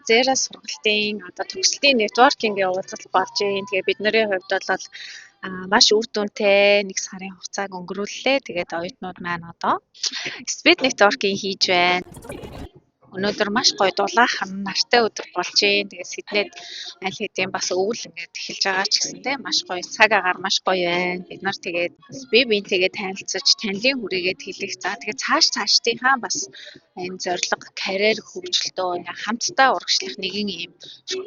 Zero сургалтын одоо төгсөлтийн networking-ийн уулзалт болж байна. Тэгээ бидний хувьд бол маш үр дүнтэй нэг сарын хугацааг өнгөрүүллээ. Тэгээд оюутнууд маань одоо speed networking хийж байна. Өнөөдөр маш гоё дулаахан нартай өдөр болж байна. Тэгээд Сиднейд аль хэдийн бас өвөл ингээд эхэлж байгаа ч гэсэнтэй маш гоё цаг агаар маш гоё байна. Бид нар тэгээд бие биентэйгээ танилцаж, танилын хүрээгээд хэлэх. За, тэгээд цааш цаашдынхаа бас энэ зорилго, карьер хөгжилтөө ингээд хамтдаа урагшлах нэгэн ийм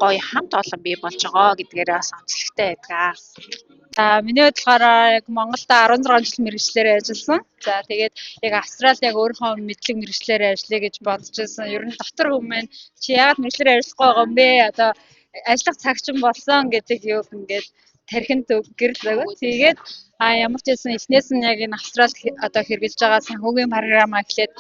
гоё хамт олон бий болж байгаа гэдгээрээ бас онцлогтой байдаг. За, миний хувьд болохоор яг Монголд 16 жил мэргэжлээрээ ажилласан. За, тэгээд яг Австралид яг өөрийнхөө мэдлэг мэргэжлээрээ ажиллая гэж бодож байсан. Ер нь дотор хүмүүс чи яагаад мэргэжлээрээ ажиллахгүй байгаа юм бэ? Одоо ажиллах цаг чинь болсон гэдэг юу ингээд тархинд гэрэл өгөө. Тэгээд ямар ч байсан эхнээс нь яг энэ Австралид одоо хэрэгжилж байгаа санхүүгийн програмаа эхлээд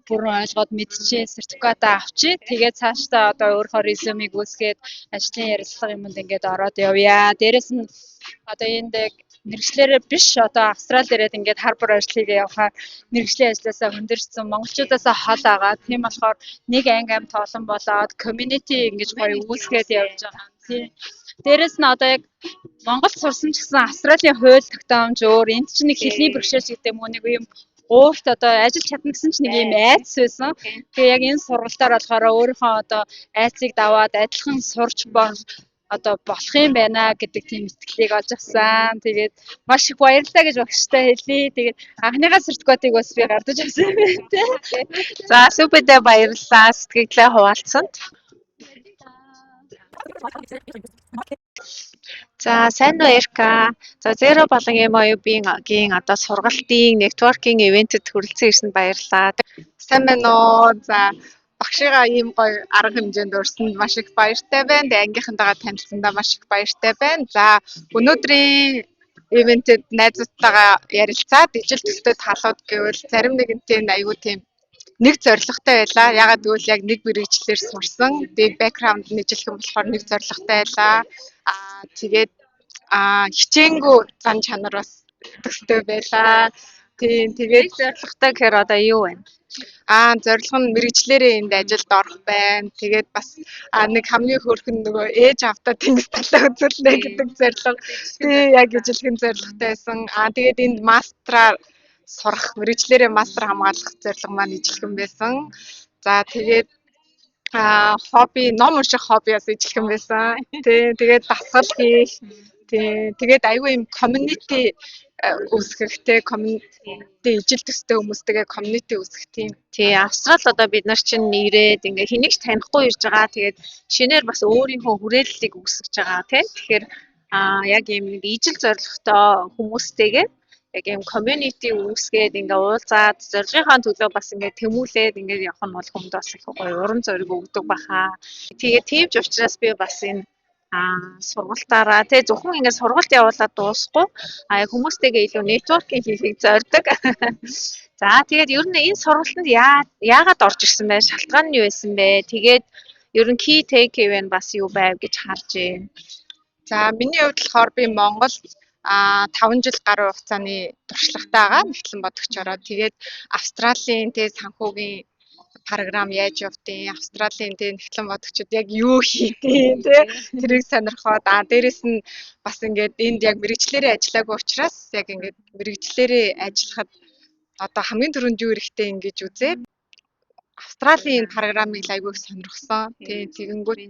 бүрэн ойлгоод мэдчихээ, сертификатаа авчи. Тэгээд цаашдаа одоо өөрийнхөө резюмийг үүсгээд ажлын ярилцлага юмд ингээд ороод явъя. Дээрэс нь одоо энд яг мэргэжлээрээ биш, одоо Австралид ирээд ингээд хар бүр ажил хийгээ явахаар мэргэжлийн ажлаасаа хөндөрсөн, монголчуудаасаа хол байгаа. Тийм болохоор нэг анги амьд олон болоод community ингэж гоё үүсгээд явж байгаа. Тийм. Дээрэс нь одоо яг Монголд сурсан ч гэсэн Австралийн хууль тогтоомж өөр. Энд чинь нэг хэлний бэрхшээл гэдэг юм уу, нэг юм уурт одоо ажиллаж чадна гэсэн чинь нэг юм айдас байсан. Тэгээ яг энэ сургалтаар болохоор өөрийнхөө одоо айдсыг даваад адилхан сурч одоо болох юм байна гэдэг тийм итгэлийг олж авсан. Тэгээд маш их баярлалаа гэж багштай хэлье. Тэгээд анхныхаа сертификатыг бас би гардаж авсан юм байна те. За, сүбэдэ баярлалаа, сэтгэлдээ хуваалцсанд. За, сайн уу, Эрка? За, Zero болон MOB-гийн одоо сургалтын networking event эд хүрэлцэн ирсэнд баярлалаа. Сайн байна уу? За, багшигаа ийм гоё арга хэмжээнд урьсанд маш их баяртай байна. Тэгээ ангийнхантайгаа танилцсандаа маш их баяртай байна. За, өнөөдрийн event эд найзуудтайгаа ярилцаад ижил төстэй талууд гэвэл зарим нэгэнтэй нь айгүй тийм нэг зорилготой байлаа. Ягаад гэвэл яг нэг мэргэжлээр сурсан. Тэгээ background нь ижилхэн болохоор нэг зорилготой байлаа. Тэгээд хичээнгүй зан чанар бас төстэй байлаа. Тийм, тэгээд зорилготой гэхээр одоо юу вэ? Зорилго нь мэргэжлээрээ энд ажилд орох байна. Тэгээд бас нэг хамгийн хөөрхөн нөгөө ээж аавдаа тэнгис талаа үзүүлнэ гэдэг зорилго. Тийм, яг ижилхэн зорилготой байсан. Тэгээд энд мастраар сурах, мэргэжлээрээ мастер хамгаалах зорилго маань ижилхэн байсан. За, тэгээд хобби, ном унших хобби бас ижилхэн байсан. Тийм, тэгээд дасгал хийх. Тийм, тэгээд айгүй юм community үүсгэх те, community, ижил төстэй хүмүүстэйгээ community үүсгэх тийм. Тий, Австрал одоо бид нар чинь ирээд ингээ хэнийг ч танихгүй ирж байгаа. Тэгээд шинээр бас өөрийнхөө хүрээллийг үүсгэж байгаа тий. Тэгэхээр яг ийм нэг ижил зорилготой хүмүүстэйгээ яг ийм community үүсгээд, ингээ уулзаад, зорилгынхаа төлөө бас ингээ тэмүүлээд ингээ явах нь бол хүнд бас их гоё урам зориг өгдөг баха. Тэгээд тийм ч учраас би бас энэ сургалтаараа тий, зөвхөн ингээд сургалт явуулаад дуусахгүй, яг хүмүүстэйгээ илүү networking хийхийг зорьдог. За, тэгээд ер нь энэ сургалтанд яагаад орж ирсэн бэ? Шалтгаан нь юу байсан бэ? Тэгээд ер нь key take away нь бас юу байв гэж харж байна? За, миний хувьд болохоор би Монгол 5 жил гаруй хугацааны туршлагатай байгаа нягтлан бодогчороо. Тэгээд Австралийн тэ санхүүгийн програм яаж явдیں۔ Австралийн тэ нягтлан бодогчид яг юу хийдیں тэ, тэрийг сонирхоод, дээрэс нь бас ингээд энд яг мэргэжлээрээ ажиллаагүй учраас яг ингээд мэргэжлээрээ ажиллахад одоо хамгийн түрүүнд юу хэрэгтэй ингэж үзээд Австралийн энэ програмыг л айгүй их сонирхсон. Тийм, тэгэнгүүт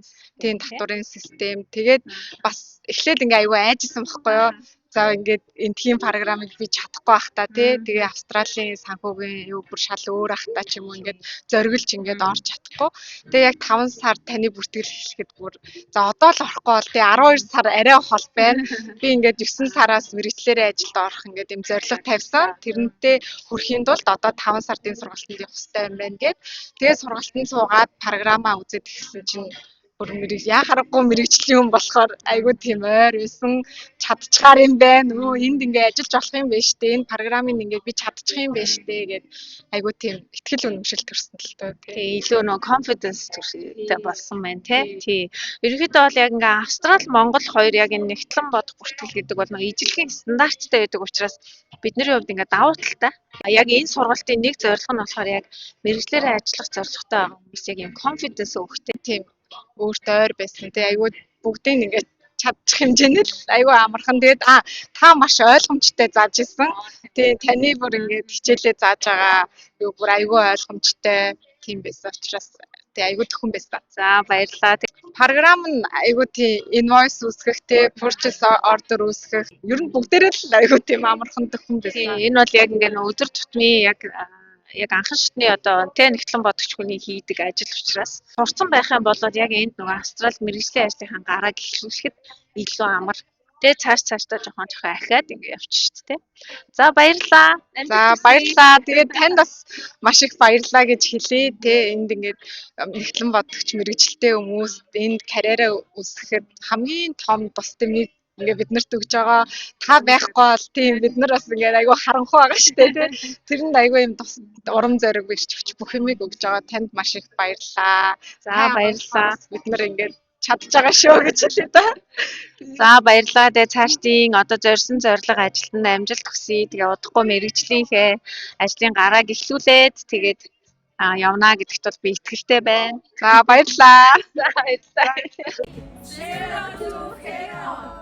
тийм татварын систем. Тэгээд бас эхлээд ингээ айгүй айжсэн байхгүй юу? За, ингээд эндхийн програмыг би чадахгүй бах та тий. Тэгээ Австралийн санхүүгийн юу бүр шал өөр ах та ч юм уу, ингээд зориглож ингээд орж чадахгүй. Тэгээ яг 5 сар таны бүртгэл эхлэхэд бүр за одоо л орохгүй бол тий 12 сар арай хол байна. Би ингээд 9 сараас мэргэжлээрээ ажилд орох ингээд юм зорилго тавьсан. Тэрнтэй хүрэхийн тулд одоо 5 сард энэ сургалтанд явах хэрэгтэй юм байна гэд. Тэгээ сургалтанд суугаад програмаа үзээд эхэлсэн чинь бүр мэрэг яа харахгүй мэргэжлийн хүн болохоор айгүй тийм ойр байсан, чадчихаар юм байна. Өө, энд ингээ ажиллаж болох юм байна штэ. Энэ програмыг ингээ би чадчих юм байна штэ гэд айгүй тийм итгэл үнэмшил төрсөн л дөө. Тий, илүү нөө confidence төртэй болсон байна тий. Тий. Ерөнхийдөө бол яг ингээ Австрал, Монгол хоёр яг энэ нягтлан бодох бүртгэл гэдэг бол нөө ижилхэн стандарттай байдаг учраас бидний хувьд ингээ давуу талтай. Яг энэ сургалтын нэг зорилго нь болохоор яг мэргэжлээрээ ажиллах зорилготой байгаа хүмүүс яг юм confidence өгөхтэй. Тийм. Өөртөө ойр байсан. Тэгээ айгүй бүгдийг ингээд чадчих хэмжээний л айгүй амархан. Тэгээд та маш ойлгомжтой зааж исэн. Тэгээ таны бүр ингээд хичээлээ зааж байгаа юу бүр айгүй ойлгомжтой тийм байсан учраас тэгээ айгүй дөхөм байсан. За, баярлалаа. Програм нь айгүй тийм invoice үүсгэх те, purchase order үүсгэх, ер нь бүгдээрээ л айгүй тийм амархан, дөхөм байсан. Энэ бол яг ингээд өдөр тутмын яг анхан шатны одоо тэ нягтлан бодогч хүний хийдэг ажил учраас сурцсан байх юм бол яг энд нөгөө Австрали мэргэжлийн ажлынхаа гарааг эхлүүлэхэд илүү амар. Тэгээ цааш цаашдаа жоохон жоохон ахиад ингэ явчих шүү дээ. За, баярлалаа. За, баярлалаа. Тэгээд танд бас маш их баярлалаа гэж хэлье. Тэ энд ингээд нягтлан бодогч мэргэжилтэй хүмүүс энд карьераа үүсгэхэд хамгийн том тус дэмийг ингээ бид нарт өгж байгаа. Та байхгүй бол тийм бид нар бас ингээд айгүй харанхуй байгаа шүү дээ, тий. Тэрэнд айгүй юм тус урам зориг бишч бүх юмыг өгж байгаа. Танд маш их баярлалаа. За, баярлалаа. Бид нар ингээд чадж байгаа шүү гэж хэлье да. За, баярлалаа. Тэгээ цаашдын одоо зорьсон зорилго ажилд нь амжилт хүсье. Тэгээ удахгүй мэргэжлийнхээ ажлын гарааг эхлүүлээд тэгээд явна гэдэгт бол би итгэлтэй байна. За, баярлалаа. За, баярлалаа. Zero to hero.